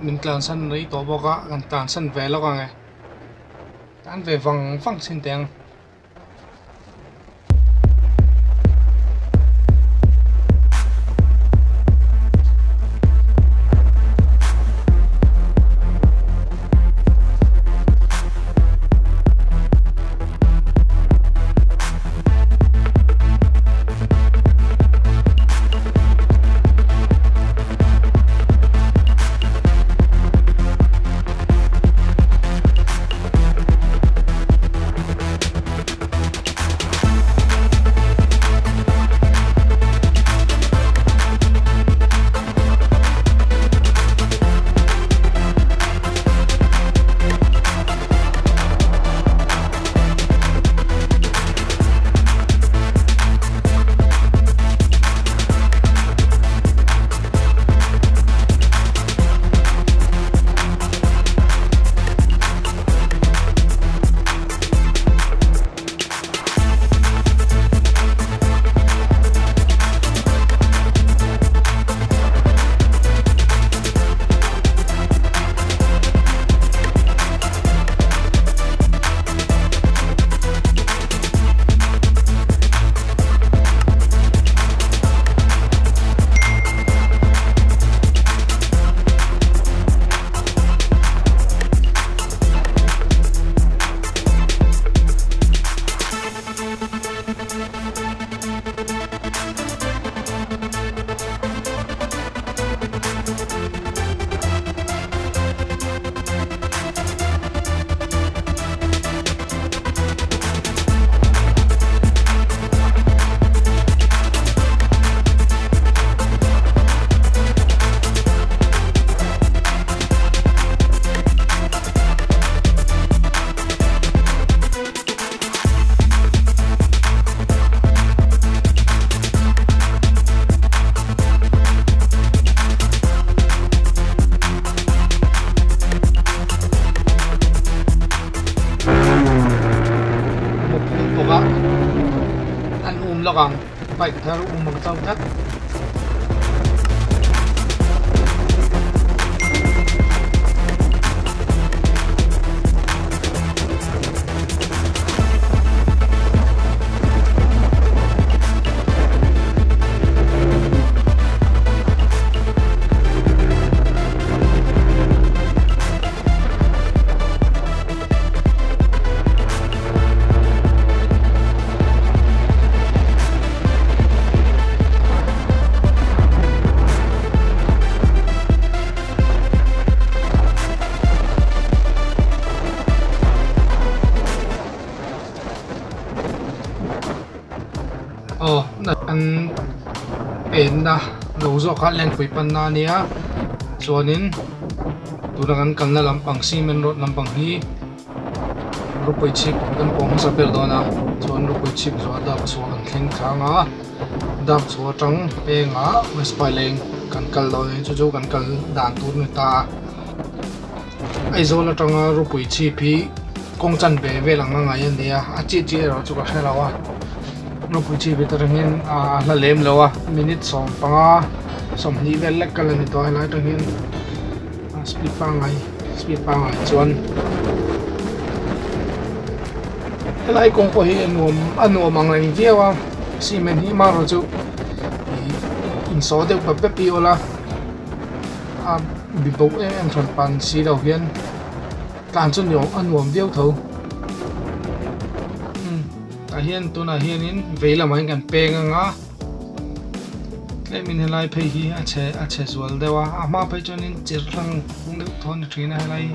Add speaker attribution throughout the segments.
Speaker 1: min tlansan rei tawh bawk a kan tlansan ve lawk ang e tlan ve vang vang chin teh ang. Bawk a an um lawk ang bike thar um ang chau tlat. Aw an penna lo zawk kha lengpui panna a nia chuanin tuna kan kalna lampang cement road lampang hi ropui chhip kan pawh hmasa ber dawn a chuan ropui chhip zawh a dap chhuah kan thleng thlang a dap chhuah atang pengah west phaileng kan kal dawn a ni chu chu kan kal dan tur a ni ta a Aizawl atanga ropui chhip hi kawng chanve vel ang a ngaih a ni a a chiah chiah erawh chu ka hre lo a ropui chhip hi atangin a hla lem lo a minute 15 20 vel lek kal a ni tawh a helai atang hian speed pangngai speed pangngai chuan helai kawng pawh hi a nuam a nuam ang reng viau a cement hi marawh chu ih insawh deuh pep pep hi a awla a bi bo em em hran pan si lo hian tlan chu ni a nuam viau tho tah hian tunah hianin vei lamah hian kan peng anga. Tlemin helai phei hi a chhe a chhe zual deuh a a hma phei chuanin chirh hlang deuh thaw a ni thin a helai hi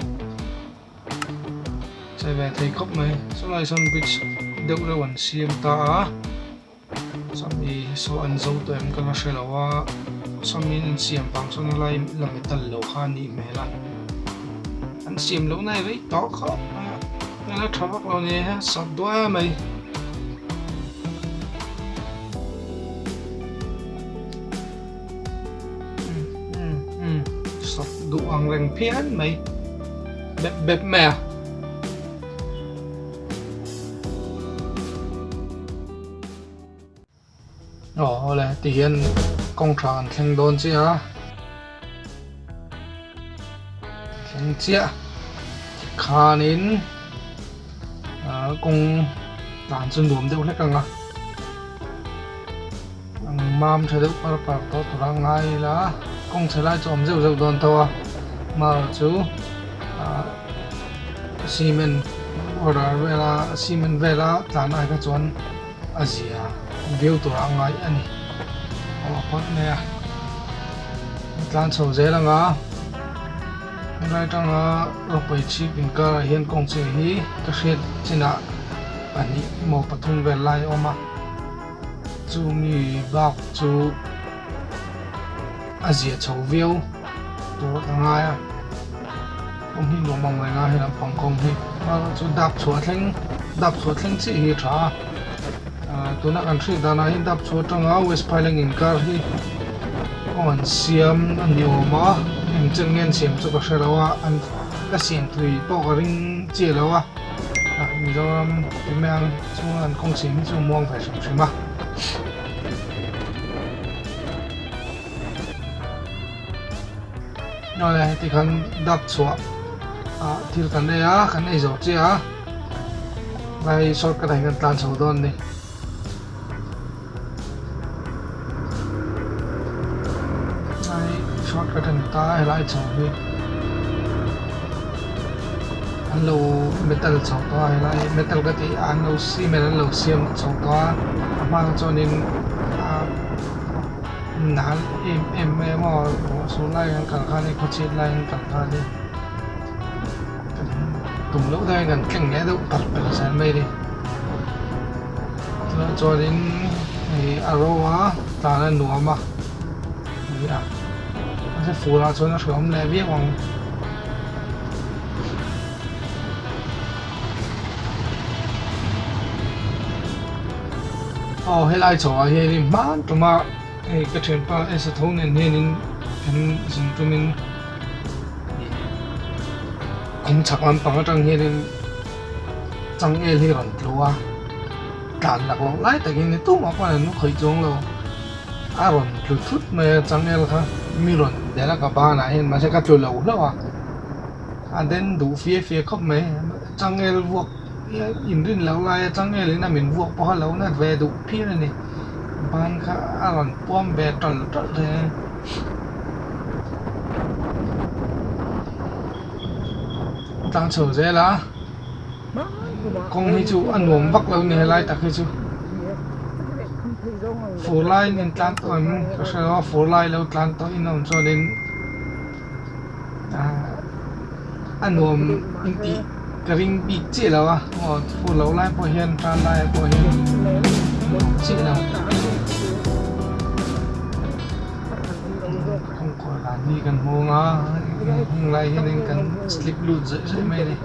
Speaker 1: chhe ve thei khawp mai chulai sawn bridge deuh reuh an siam ta a sawmi saw an zo tawh em ka la hre lo a sawmi an siam vang sawn helai la metal lo kha a nih hmel a an siam loh na rei tawh khawp mai a ela tha vak lo ni a sawt duai mai. Sawt duh ang reng phian mai bep bep mai a. Aw awle tihian kawng tha an thleng dawn chiah a. ang chiah tikhanin ah kawng tlan chu nuam deuh hlek ang a ang mam tha deuh par par tawh tur a ngai ila kawng chhe lai chu a awm zeuh zeuh dawn tho a marawh chu ah cement order vela cement vela tlan ai kha chuan a zia viau tur a ngai a ni aw a phawt mai a tlan chho zel ang a helai atanga rawpui chhip inkarah hian kawng chhe hi ka hriat chinah pahnih emaw pathum vel lai a awm a chumi bak chu a zia chho viau tur a ngai a kawng hi nuam ang reng a he lampang kawng hi chu dap chhuah thleng dap chhuah thleng chiah hi a tha a ah tuna kan hriat danah hian dap chhuah atanga west phaileng inkar hi kawng an siam a ni awm a eng chen nge an siam chu ka hre lo a an la siam thui pawh ka ring chiah lo a ah Mizoram ti mai ang chhunga an kawng siam hi chu a muang ve hrim hrim a. Awle heti khan dap chhuah ah thil kan ei a kan ei zawh chiah a lai shortcut ah hian kan tlan chho dawn a ni. Lai shortcut a ni ta a helai chho hi an lo metal chho tawh a helai metal ka tih an lo cement an lo siam chho tawh a a hma chuanin ah. Nal em em mai a maw ruah sur lai an kal khan hei khawchhiat lai an kal khan hi kan tum loh deuhin kan tleng leh deuh par per zel mai a ni tunah chuanin hei a ro a tlan a nuam a ni a mahse fur ah chuan a hreawm leh viau ang. Aw helai chho ah hianin hman tuma hei ka thianpa Esa tho nen hianin kan zin tumin ih kawng chhak lampang atang hianin changel hi a rawn tlu a tlan lak loh lai takin tumah pawh an khawih chuang lo a rawn tlu thut mai a changel kha mi rawn delh a ka banah hian mahse ka tlu lo hlauh a. A den duh fia fia khawp mai changel vuak inrin loh laia changel in a min vuak pawh a lo nat ve duh phian a ni ban kha a rawn puam ve tawlh tawlh thei a tlang chho zel a kawng hi chu a nuam vak lo a ni helai tak hi chu fur laiin in tlan tawh em ka hre lo a fur lai lo tlan tawh in a awm chuanin. A nuam intih ka ring bik chiah lo a aw fur loh lai pawh hian tan lai pawh hian nuam chiah lo kawngkawi dan hi kan hmung a heng lai hianin kan slip lut zawih zawih mai a ni.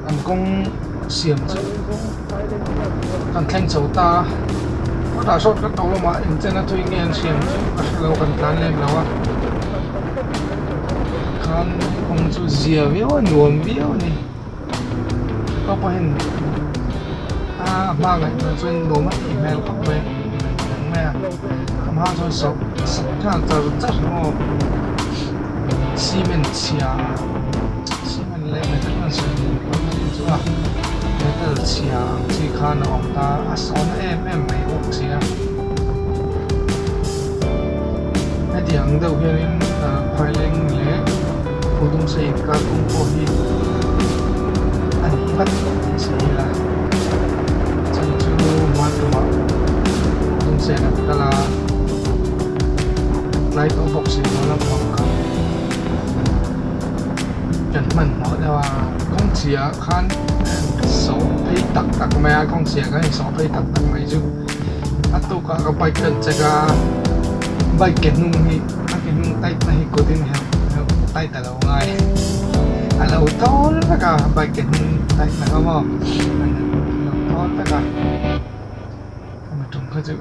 Speaker 1: An kawng siam chu kan thleng chho ta a chutah sawn kan to lamah engchen a thui nge an siam chu ka hre lo kan tlan lem lo a khan kawng chu zia viau a nuam viau a ni. Ka pawhin a hma ngaihtuah chuan nuam a tih hmel khawp mai ang mai a a hma chuan sawh sak nghal char char maw cement chhia cement leh metal an sawi nen pawh a ni chu a metal chhia ang chi khan a awm ta a sawn em em mai bawk si a hetiang deuh hianin phaileng leh. Phudungse inkar kawng pawh hi a ni vat tih sawi ila chhan chu hmanrua Phudungse kan kal a tlai tawh bawk si lo lampang kha kan hmanhmawh deuh a kawng chhia khan sawh phei tak tak mai a kawng chhia khan in sawh phei tak tak mai chu a tukah ka bike ka check a bike ke hnung hi. A ke hnung tight na hi kut in herh herh tight a lo ngai a lo thawl vek a bike ke hnung tight na kha maw a lo thawl vek a a tum kha chu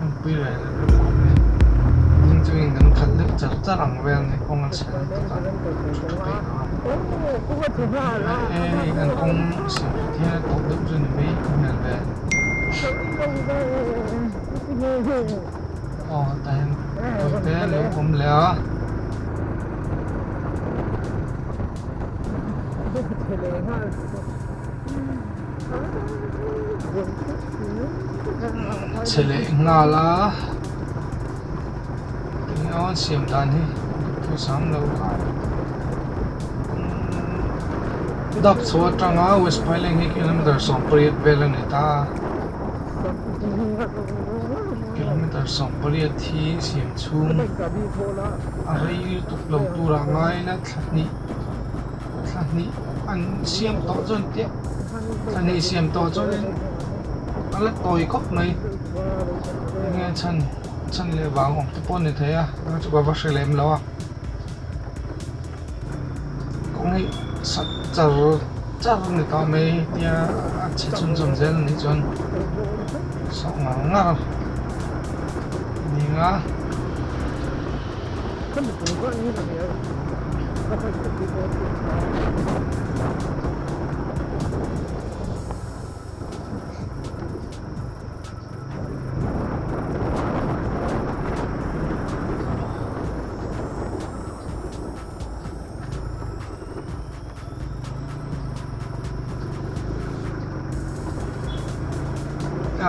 Speaker 1: an pui ve lo khawp mai. chungin kan khalh deuh char char ang vel a ni kawng a chhe lutuk a thu tha peih lo a hei an kawng siam that hian a tawp deuh chu ni mai hmel ve aw tah hian tawite a lo awm leh a. Chhe leh nghal a eng emaw siam dan hi thu sam lo dap chhuah atanga west phaileng hi kilometer 18 vel a ni ta kilometer 18 hi siam chhung a rei lutuk lo turah ngaina thla hnih thla hnih an siam tawh chuan tiah thla hnih siam tawh chuanin a la tawi khawp mai enge chhan chhan leh vang awm te pawh a ni thei a chu ka va hre lem lo a kawng hi sat char char a ni tawh mai tia a chhe chhunzawm zel a nih chuan sawh ngar ngar a ni ang a.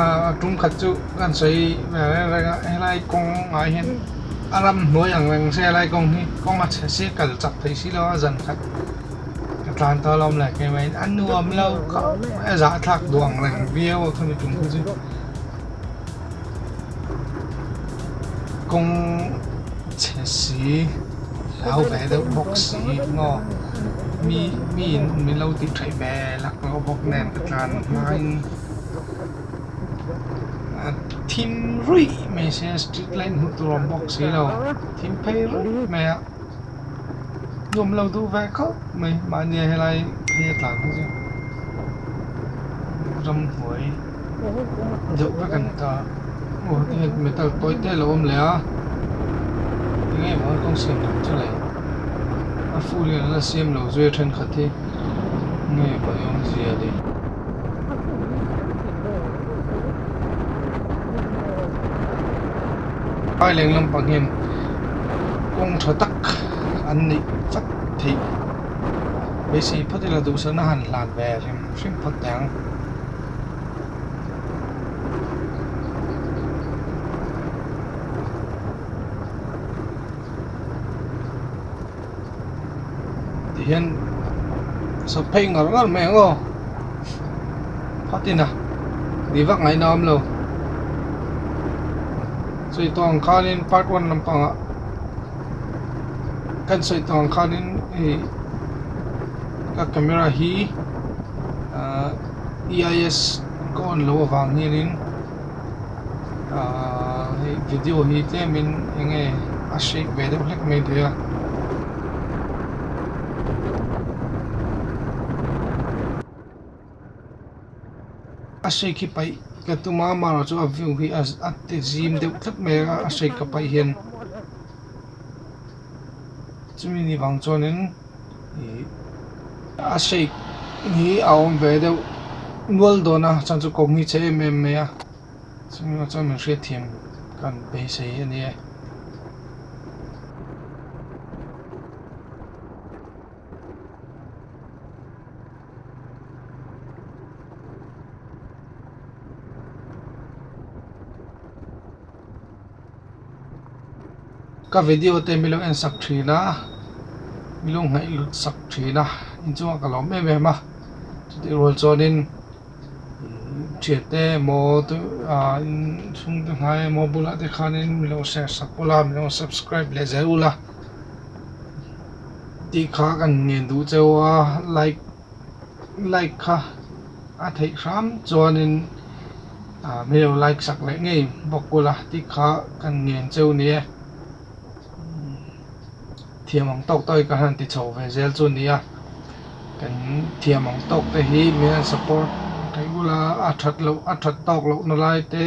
Speaker 1: Ahh tum khat chu kan sawi ve reng reng a helai kawng ah hian a ram hnuai ang reng se helai kawng hi kawng a chhe si kal chak thei si lo a zan khat ka tlan tawh alawm le keimah in a nuam lo khawp mai a zahthlak duh ang reng viau a khami tum kha chu kawng chhe si hlau ve deuh bawk si maw mi mi in min lo tih theih ve lak loh bawk nen ka tlan hmain a thim ruih mai sia street light hmuh tur a awm bawk si lo thim phei ruih mai a nuam lo duh ve khawp mai mahni a helai phei a tlan hi chu ramhnuai deuh vek a ni ta aw heti hian metal tawi te a lo awm leh a eng nge maw kawng siam dan chu le a full hian an la siam lo zui a thenkhat hi nge maw ni awmzia ni. Phaileng lampang hian kawng tha tak an neih vat theih beisei phawt ila duhsakna han hlan ve hrim hrim phawt teh ang. Tihian sawp phei ngar ngar mai ang aw phawt ina ni vak ngaihna a awm lo sawi tawh ang khanin part one lampangah kan sawi tawh ang khanin hei ka camera hi ahh E_I_S ka on loh avang hianin ahh hei video hi tlemin eng nge a shake ve deuh hlek mai thei a. A shake hi paih ka tum a amaherawhchu chu a view hi a ti zim deuh tlat mai a a shake ka paih hian chumi ni vang chuanin ih a shake hi a awm ve deuh nual dawn a chuan chu kawng hi chhe em em mai a chumi ah chuan min hriatthiam kan beisei a ni e. Ka video te milo en sak thin a milo ngaih lut sak thin a inchungah ka lawm em em a chutih rual chuanin thian te emaw ah chhungte hnai emaw bulah te khanin milo share sak ula milo subscribe leh zel ula tih kha kan ngen duh cheu a like like kha a theih hram chuanin ah hmel like sak leh ngei bawk ula tih kha kan ngen cheu ni e thiam ang tawk tawk hi ka han ti chho ve zel chu a ni a kan thiam ang tawk te hi min han support theih ula a that loh a that tawk loh na lai te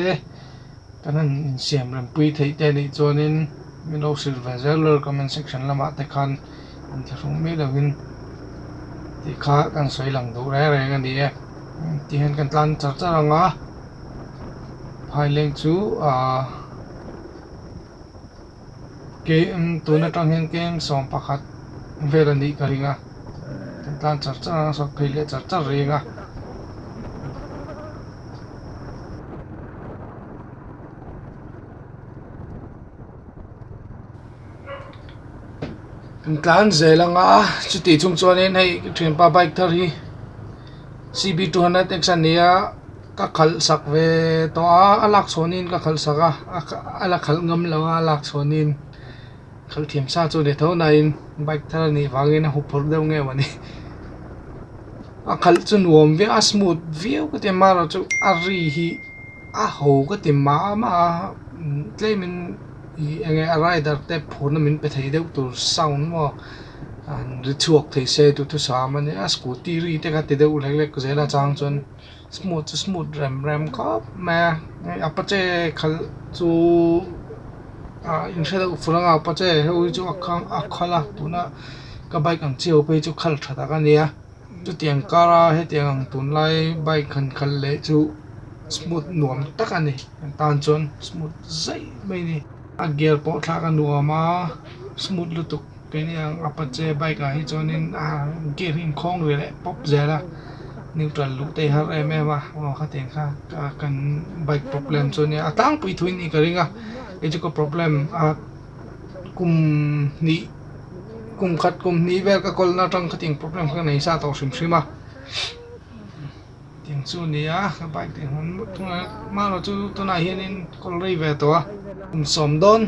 Speaker 1: kan han insiam rem pui theih te anih chuanin. Min lo hrilh ve zel ber comment section lamah te khan inthlahrung miah lovin tih kha kan sawi lang duh reng reng a ni e. Ti hian kan tlan char char ang a, phaileng chu ahh km tun atang hian km 11 vel a nih ka ring a, kan tlan char char ang a sawi phei leh char char reng a. Kan tlan zel anga chutih chung chuanin hei ka thianpa bike thar hi C B 200 X a ni a ka khalh sak ve tawh a a lak chhawnin ka khalh sak a a la khalh ngam lo a a lak chhawnin khalh thiam sa chu a ni tho nain bike thar a nih vangin a huphurh deuh nge mawni a khalh chu nuam viau a smooth viau ka ti a amaherawhchu a ri hi. A ho ka ti mah mah a tlemin ih eng nge a rider te phurna min pe thei deuh tur sound maw an ri chhuak thei se duhthusam a nia scooty ri te kha ti deuh lek lek zel a chang chuan smooth chu smooth rem rem khawp mai a hei apache khalh chu ah inhre deuh fur anga apache ho hi chu a khang a khal a tuna ka bike ang chiau phei chu khal tha tak a nia. Chutiang kara hetiang ang tunlai bike han khalh leh chu smooth nuam tak a ni kan tan chuan smooth zaih mai a ni a gear pawh thlak a nuam a smooth lutuk keini ang apache bike ah hi chuanin a gear hi inkhawng ve leh pawp zel a neutral luh te hi har em em a aw khatiang kha kan bike problem chu a nia a tlangpui thui a nih ka ring a kei chu ka problem a kum hnih. Kum khat kum hnih vel ka kawlna atang kha tiang problem kha ka nei sa tawh hrim hrim a tiang chu a ni a ka bike tih hmun mahlo chu tunah hianin kawl rei ve tawh a kum sawm dawn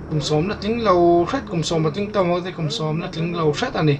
Speaker 1: kum sawm la tling lo hret kum sawm a tling ta maw te kum sawm la tling lo hret a ni.